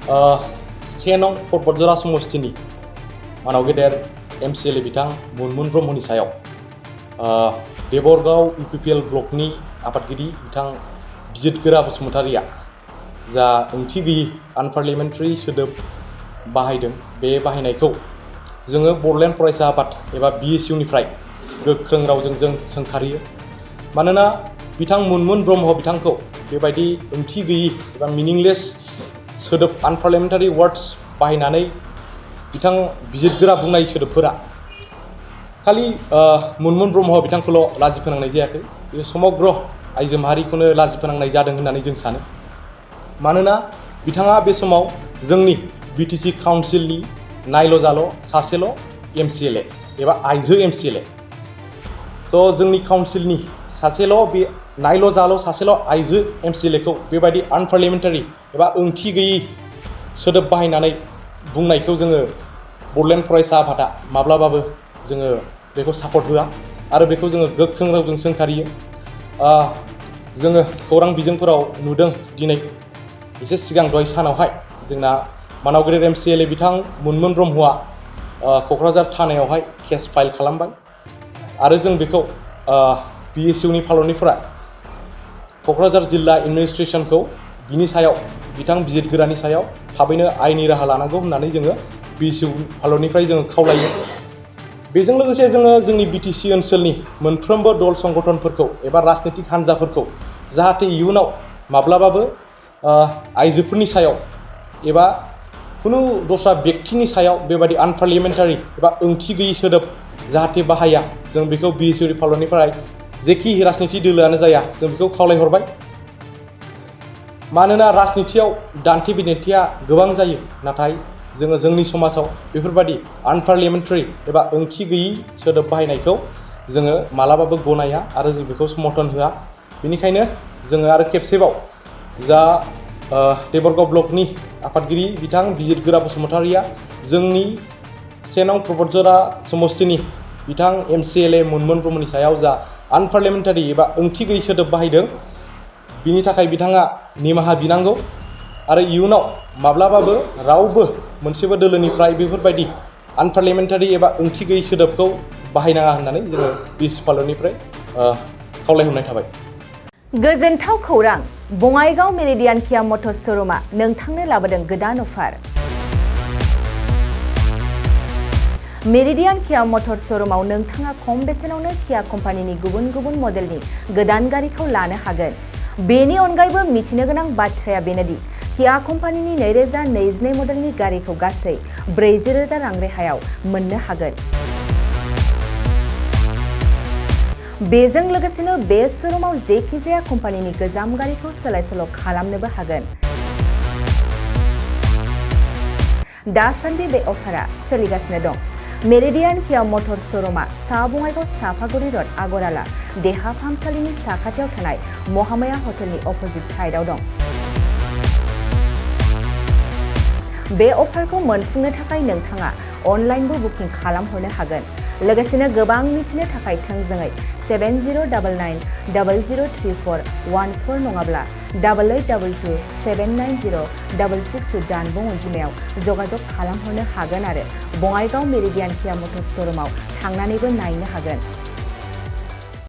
से नं परबतजरा समस्तिनि मानाव गेदेर MCLA बिथां मुनमुन ब्रह्मनि सायाव देबरगाव UPPL ब्लकनि आफादगिरि बिथां बिजितगोरा बसुमतारिया जा ओंथि गैयि आनपार्लियामेन्टारि सोदोब बाहायदों बे बाहायनायखौ जोङो बड'लेण्ड फरायसा आफाद एबा BSUनिफ्राय गोख्रों रावजों जों सोंखारियो। मानोना बिथां मुनमुन ब्रह्म बिथांखौ बेबायदि ओंथि गैयि एबा मिनिंलेस सोदोब आनपार्लियामेन्टारि वार्ड्स बाहायनानै बिथां बिजितगोरा बुंनाय सोदोबफोरा खालि मुनमुन ब्रह्म बिथांखौल' लाजि फोनांनाय जायाखै, बे समग्र आइजो माहारिखौनो लाजि फोनांनाय जादों होननानै जों सानो। मानोना बिथाङा बे समाव जोंनि BTC काउन्सिलनि नायल' जाल' सासेल' MCLA एबा आइजो MCLA। जोंनि काउन्सिलनि सासेल' बे नायल' जाल' सासेल' आइजो MCLA खौ बेबायदि आनपार्लियामेन्टारि एबा ओंथि गैयि सोदोब बाहायनानै बुंनायखौ जोङो बड'लेण्ड फरायसा आफादा माब्लाबाबो जोङो बेखौ सापर्ट होआ आरो बेखौ जोङो गोख्रों रावजों सोंखारियो। जोङो खौरां बिजोंफोराव नुदों दिनै एसे सिगां दहाय सानावहाय जोंना मानाव गेदेर MCLA बिथां मुनमुन ब्रह्मआ क'क्राझार थानायावहाय केस फाइल खालामबाय आरो जों बेखौ BSUनि फालनिफ्राय क'क्राझार जिल्ला एडमिनिस्ट्रेसनखौ बिनि सायाव बिथां बिजितगोरानि सायाव थाबैनो आयेननि राहा लानांगौ होननानै जोङो BSU फालनिफ्राय जोङो खावलायो। बेजों लोगोसे जोङो जोंनि BTC ओनसोलनि मोनफ्रोमबो दल संगठनफोरखौ एबा राजनीतिक हान्जाफोरखौ जाहाथे इयुनाव माब्लाबाबो आइजोफोरनि सायाव एबा खुनु दस्रा व्यक्तिनि सायाव बेबायदि आनपार्लियामेन्टारि एबा ओंथि गैयि सोदोब जाहाथे बाहाया, जों बेखौ BSUनि फालनिफ्राय जेखि राजनीति दोलोआनो जाया जों बेखौ खावलायहरबाय। मानोना राजनीतियाव दान्थे बिदान्थेया गोबां जायो, नाथाय जोङो जोंनि समाजाव बेफोरबायदि आनपार्लियामेन्टारि एबा ओंथि गैयि सोदोब बाहायनायखौ जोङो मालाबाबो गनाया आरो जों बेखौ समर्थन होआ। बेनिखायनो जोङो आरो खेबसेबाव जा देबरगाव ब्लकनि आफादगिरि बिथां बिजितगोरा बसुमतारिया जोंनि 1 नं परबतजरा समस्तिनि बिथां MCLA मुनमुन ब्रह्मनि सायाव जा आनपार्लियामेन्टारि एबा ओंथि गैयि सोदोब बाहायदों बिनि थाखाय बिथाङा निमाहा बिनांगौ आरो इयुनाव माब्लाबाबो रावबो मोनसेबो दोलोनिफ्राय बेफोरबायदि आनपार्लियामेन्टारि एबा ओंथि गैयि सोदोबखौ बाहायनाङा होननानै जोङो BSU फालनिफ्राय खावलायहरनाय थाबाय। गोजोनथाव खौरां, बङाइगाव मेरिडियान किया मटर्स श'रुमआ नोंथांनो लाबोदों गोदान अफार। मेरिडियान किया मटर्स श'रुमआव नोंथाङा खम बेसेनावनो किया कम्पानिनि गुबुन गुबुन मडेलनि गोदान गारिखौ लानो हागोन। बेनि अनगायैबो मिथिनो गोनां बाथ्राया बेनोदि किया कम्पानिनि 2022 मडेलनि गारिखौ गासै 40,000 रां रेहायाव मोननो हागोन। बेजों लोगोसेनो बे श'रुमाव जेखिजाया कम्पानिनि गोजाम गारिखौ सोलाय सोल' खालामनोबो हागोन। दासान्दि बे अफारा सोलिगासिनो दं। मेरिडियान किया मटर्स श'रुमआ सा बङाइगाव साफागुरि र'ड आगराला देहा फाहामसालिनि साखाथियाव थानाय महामाया हटेलनि अपोजिट साइडआव दं। बे अफारखौ मोनफुंनो थाखाय नोंथाङा अनलाइनबो बुकिं खालामहरनो हागोन। लोगोसेनो गोबां मिथिनो थाखाय थोंजोङै 7099003414 नङाब्ला 8822790662 जानबुं अनजिमायाव जगाजग खालामहरनो हागोन आरो बङाइगाव मेरिडियान किया मटर्स श'रुमआव थांनानैबो नायनो हागोन।